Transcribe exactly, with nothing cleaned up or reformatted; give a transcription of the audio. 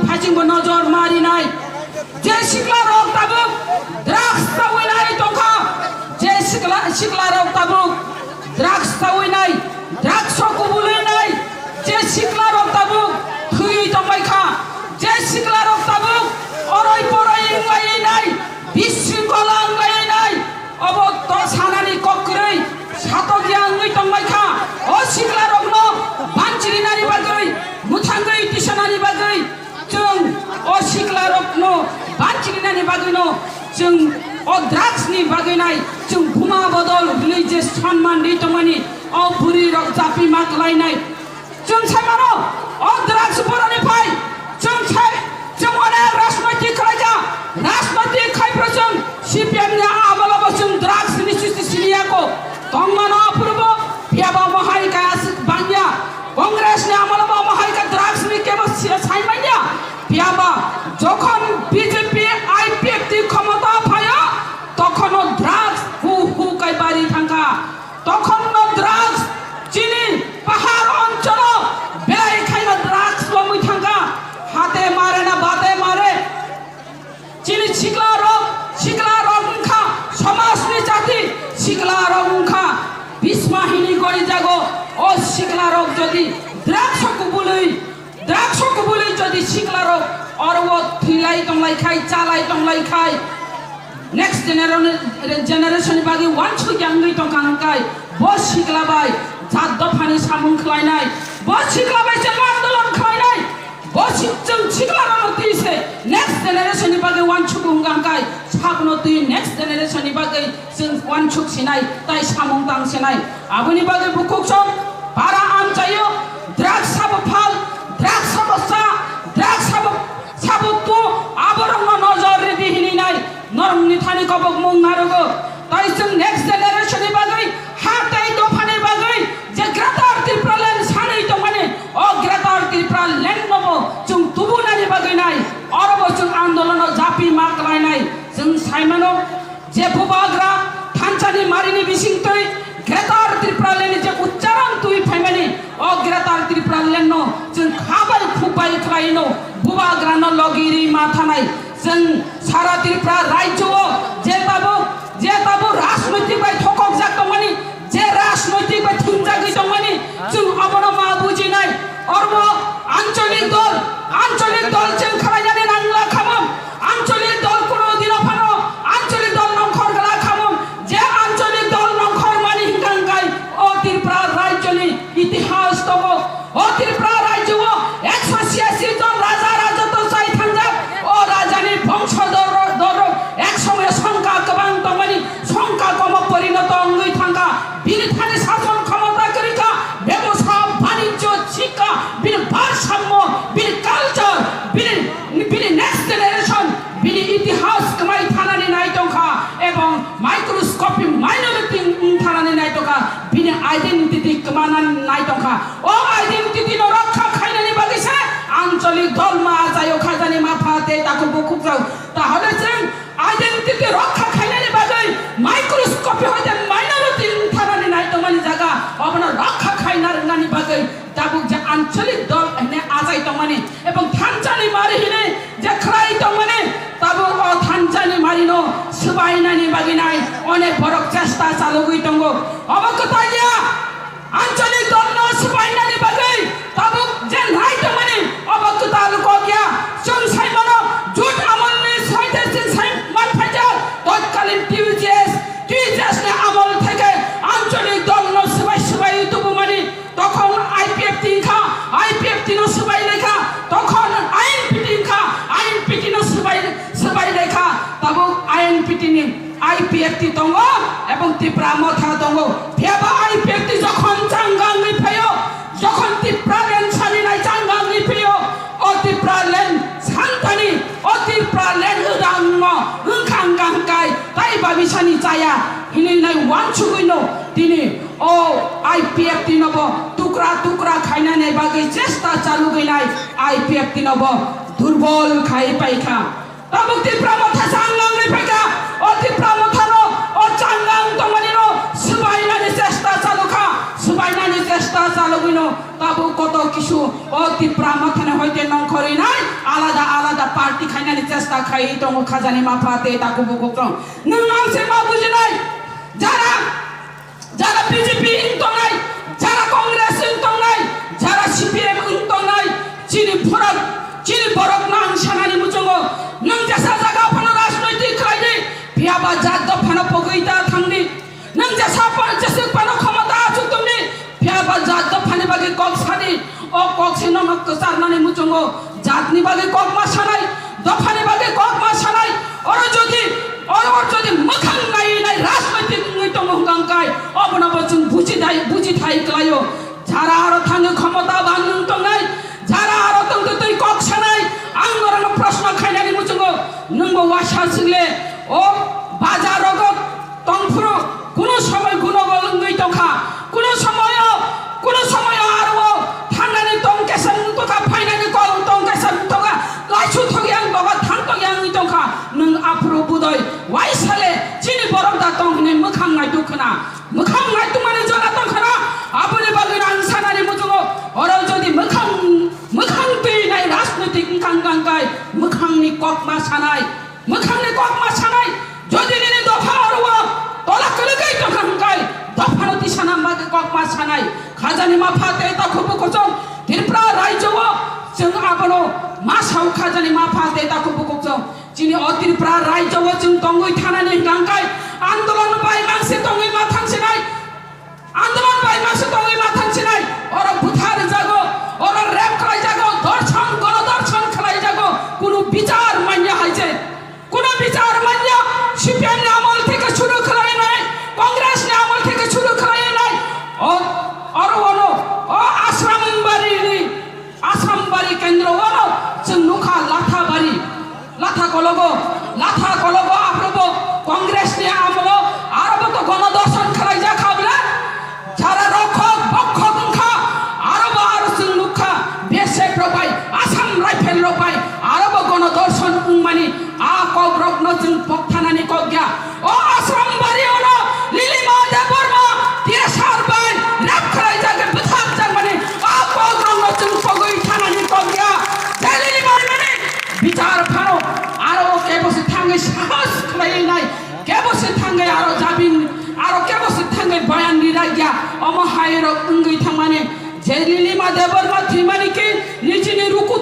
Phaichingbo nojor marinai. Je siklarok tabuk drugs chawi nai tongkha. Je sikla, siklarok tabuk drugs chawi nai, drugs o kubului nai. Je siklarok tabuk thwi tongbai kha. Je siklarok tabuk oroi poroi wngbai nai, bisingkolang lai nai. Obo to sanani kok kwrwi, satokya wngwi tongbai kha. O siklarokno banchirinani bagwi, mwthangwi tisanani bagwi chwng o siklarokno banchirinani bagwino chwng o drugs ni bagwi nai chwng buma bodol hwnwi je sanman ri tongmani o bwrwi rok japi ma kwlainai. Chwng sai mano, o drugs boroni phai, chwng sai, chwng onek rajnoitik khlaijak, rajnoitik khai phuru chwng C P M ni amolo bo chwng drugs ni sisi sini yako. Tong mano aphuru bo, phiya bo omo hai khe aswk bangya. Congress ni amolo bo omo hai khe drugs ni kebo si-, sai manya. Phiya ba, jokhon B J P I P F T khomota phaio, tokhono drugs hu hu kai bari thangkha. Tokhono drugs chini pahar oncholo belai khaino drugs lomwi thangkha. Hate mare na bate mare. Chini siklarok, siklarok wngkha somajni jati, siklarok wngkha bisma hini gorijago. O siklarok jodi drugs o kubului, drugs o kubului jodi siklarok oro o thwilai tonglai khai, chalai tonglai khai, next genera-, generation ni bagwi wansuk ya wngwi tongkha hwnkhai bo sikla bai jat dophani samung khlainai, bo sikla bai chwng andolon khlainai, bo sik-, chwng sikla rokno twi se next generation ni bagwi wansuk wngkha hwnkhai sabono twi next generation ni bagwi chwng wansuk sinai tai samung tang sinai. Aboni bagwi bukhuk song para amchaio, drugs sabo phal, drugs sabo cha, drugs sabo, sabo tu, aborokno nojor ridi hininai norokni thani kobok mung narogo. Tai chwng next generation ni bagwi, ha tei dophani bagwi je Greater Tipraland sanwi tongmani, o Greater Tipraland no bo chwng tubunani bagwi nai, oro bo chwng andolono japi ma kwlainai. Chwng saimano, je bubagra thanchani marini bisingtwi Greater Tipraland ni je uchcharan twi phaimani, o Greater Tipraland no chwng kha bai khuk bai khlaino bubagra no logi ri ma thanai. Chwng sara Tripura rajyo o je tabuk, je tabuk rajnoitik bai thokokjak tongmani, je rajnoitik bai thwngjagwi tongmani, chwng obono ma bujinai. Orbo ancholik dol, ancholik dol chwng khlainani nangla khamung. Ancholik dol kuno dino phano ancholik dol nongkhor gla khamung. Je ancholik dol nongkhor mani hingkha hingkai o Tripura rajyoni itihas tongo. O Tripura rajyo o ekso chiyasi jon raja rajotw chai thangjak. O rajani bongso dol, dol ek somoyo songkha kwbang tongmani songkha komo porinoto wngwi thangkha. Bini thani sason khomota kwrwi kha, bebosa, banijyo, sikha, bini barsammo, bini culture, bini, bini next generation, bini itihas kwmai thanani nai tongkha, ebong microscopic minority wng thanani nai tongkha, bini identity kwmanani nai tongkha. O identity no rokha khainani bagwi se ancholik dolma achaio khajani mapha tei takhuk bukhuk rok. Tahole chwng identity rokha khainani bagwi microscope hoite minority wngthanani nai tongmani jaga obono rokha khaina rwnani bagwi tabuk je ancholik dol hine achai tongmani ebong thanchani mari hine je khlai tongmani tabuk o thanchani marino swbainani bagwi nai onek borok chesta chalogwi tongo. Obo kwtal ya. Ancholik dolno swbainani bagwi tabuk je nai tongmani obo kwtal kok ya. Chwng sai mano jut amolni soite chwng sai man phaijak totkalin T U J S, T U J S ni amol theke ancholik dolno swbai swbai tubumani tokhon I P F T wngkha, I P F T no swbai laikha, tokhon I N P T wngkha, I N P T no swbai, swbai laikha, tabuk I N P T ni I P F T tongo ebong Tipra Motha tongo. Phiya ba I P F T jokhon changangwi phaio, jokhon Tipraland salinai changangwi phaio, o Tipraland santani, o Tipraland wdangno wngkha wngkha hwnkhe tai babisani chaya hinwi nai uansugwino tini o I P F T no bo tukra tukra khainani bagwi chesta chalugwi nai I P F T no bo durbol khai paikha. Tabuk Tipra Motha changangwi phaikha. O Tipra Mothano o changang tongmanino swbainani chesta chalukha. Swbainani chesta chalugwino tabuk koto kisu o Tipra Mothani hoite nongkhorwi nai ala Khainani chesta khai tongo khajani mapha tei takhuk bukhuk tong. Nwng ang se ma bujinai. Jara, jara B J P wng tongnai, jara Congress wng tongnai, jara C P M wng tongnai, chini borok, chini borokno ang sanani muchungo. Nwng jesa jaga phano rajnoitik khlaidi, phiyaba jat dophano pogwi ta thangdi. Nwng jesa pa-, jeswk phano khomota achuk tongdi, phiyaba jat dophani bagwi kok sadi. O kok se nono kwcharnani muchungo jatni bagwi kok ma sanai, dophani bagwi kok ma sanai. Oro jodi, oro jodi mwkhang nai nai rajnoitik wngwi tongo hwnkha hwnkhe obono bo chwng buji dai, buji thai kwlaio. Jara aro thangwi khomota ban wng tongnai, jara aro tongtwi twi kok sanai, ang norokno proshno khainani muchungo nwngbo uaisa swkle o bajar rogo tongphuru kuno somoi guno gol wngwi tongkha, kuno somoyo, kuno somoyo aro o thangnani tong kesa wng tongkha, phainani kok tong kesa wng tongkha, laisu thok yang tongkha, thang tong yang wngwi tongkha, nwng aphuru budoi uaisale chini borok da tong hinwi mwkhang naituk khna. Mwkhang naitukmani jora tongkhana, aboni bagwi ang sanani muchungo, oro jodi mwkhang, mwkhang twi nai rajnitik wngkha hwnkha hwnkhe, mwkhangni kokma sanai, mwkhangni kokma sanai, jodi nini dopha oro o tola kwlwgwi tongkha hwnkhe, dophano tisana bagwi kokma sanai, khajani mapha tei takhuk bukhuk chwng Tripura rajyo o chwng abono ma sao khajani mapha tei takhuk bukhuk chwng. Chini o Tripura rajyo o chwng tongwi thanani hwnkha hwnkhe andolon bai mangse tongwi ma thangsinai, andolon bai mangse tongwi ma thangsinai, oro buthar jago, oro rape khlai jago, dorshon, gono dorshon khlai jago, kunu bichar manya hai je, kunu bichar manya, C P M ni amol theke shuru khlai nai, Congress ni amol theke shuru khlai nai, o, oro ono, o Ashram Bari ni Assam bari kendro o chwng nukha Latha bari, Latha kologo, Latha kologo aphrobo Congress ni amolo arobo to gono dorshon khlaijak kha bwle. Jara rokhok bokhok wngkha, arobo aro chwng nukha B S F rok bai, Assam Rifle rok bai arobo gono dorshon wngmani a kok rokno chwng pokthanani kok ya. O Ashram bari ono Lilima Debbarma T S R bai rape khlaijak, bwthak jakmani a kok rokno chwng pogwi thanani kok ya. Je Lilima mani bichar phano aro kebo se thangwi sahos khlaiwi nai, kebo se thangwi aro jabin, aro kebo se thangwi bayan ri rai ya. Omo hai rok wngwi thangmani je Lilima Debbarma thwimani ki nichini ruku